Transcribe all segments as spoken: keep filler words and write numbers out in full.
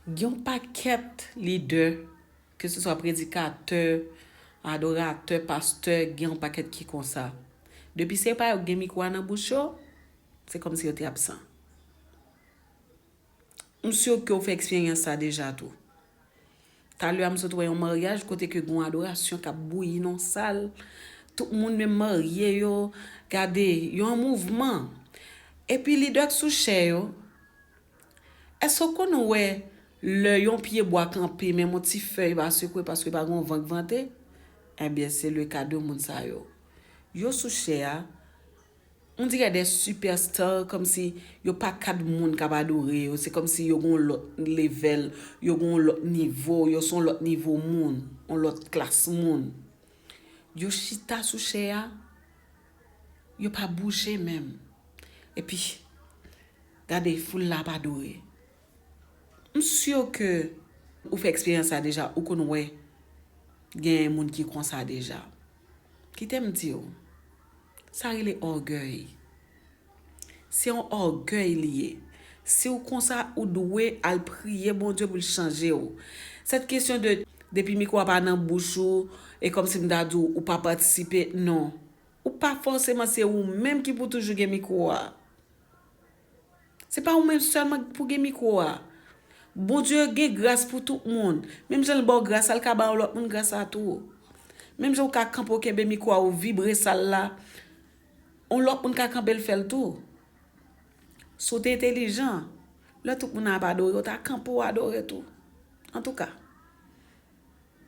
Gen yon pakèt lidè, ke se swa predikatè, adoratè, pastè, gen yon pakèt ki konsa. Depi se pa yo ki gen mikwo a nan bouch yo, se kòmsi yo te absan. M si ke w fè eksperyans sa deja tou. Talè a m sot wè yon maryaj kote ke gen yon adorasyon k ap bouyi nan sal. Tout moun menm marye yo, gade, yo an mouvman. Epi lidè k sou chè yo, èske w konn wè lè yon pye bwa kanpe, menm yon ti fèy pa sekwe paske pa gen yon van k vante? Ebyen, se le ka de moun sa yo. Yo sou chè a, on dirait des superstars, kòmsi yo pa kad moun k ap adore yo. Se kòmsi yo gen yon lòt level, yo gen yon lòt nivo, yo se yon lòt nivo moun, yon lòt klas moun. Yo chita sou chè a, yo pa bouje menm. Epi, gade, foul la ap adore. M si ke ou fè eksperyans sa deja, ou konn wè gen moun ki konsa deja. Kite m di w, sa rele ògèy. Se yon ògèy li ye. Si w konsa, ou dwe al priye Bondye pou l chanje w. Sèt kesyon de, depi mikwo a pa nan bouch ou, e kòmsi m ta di w, ou pa patisipe, non. Ou pa fòseman se ou menm ki pou toujou gen mikwo a. Se pa ou menm sèlman pou gen mikwo a. Bondye gen gras pou tout moun. Menm jan l ba w gras la, l ka ba yon lòt moun gras la tou. Menm jan w ka kanpe w kenbe mikwo a, ou vibre sal la, yon lòt moun ka kanpe l fè l tou. Si w te entelijan, lè tout moun ap adore, w ta kanpe w adore tou. Antouka,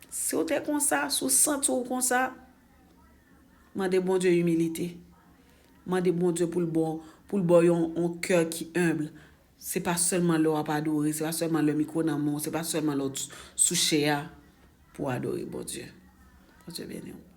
si w te konsa, si w santi w konsa, mande Bondye imilite. Mande Bondye pou l ba w, pou l ba w yon, yon kè ki enb. Se pa sèlman lè w ap adore, se pa sèlman lè mikwo nan men w, se pa sèlman lè w t-, sou chè a pou w adore Bondye. Bondye beni w.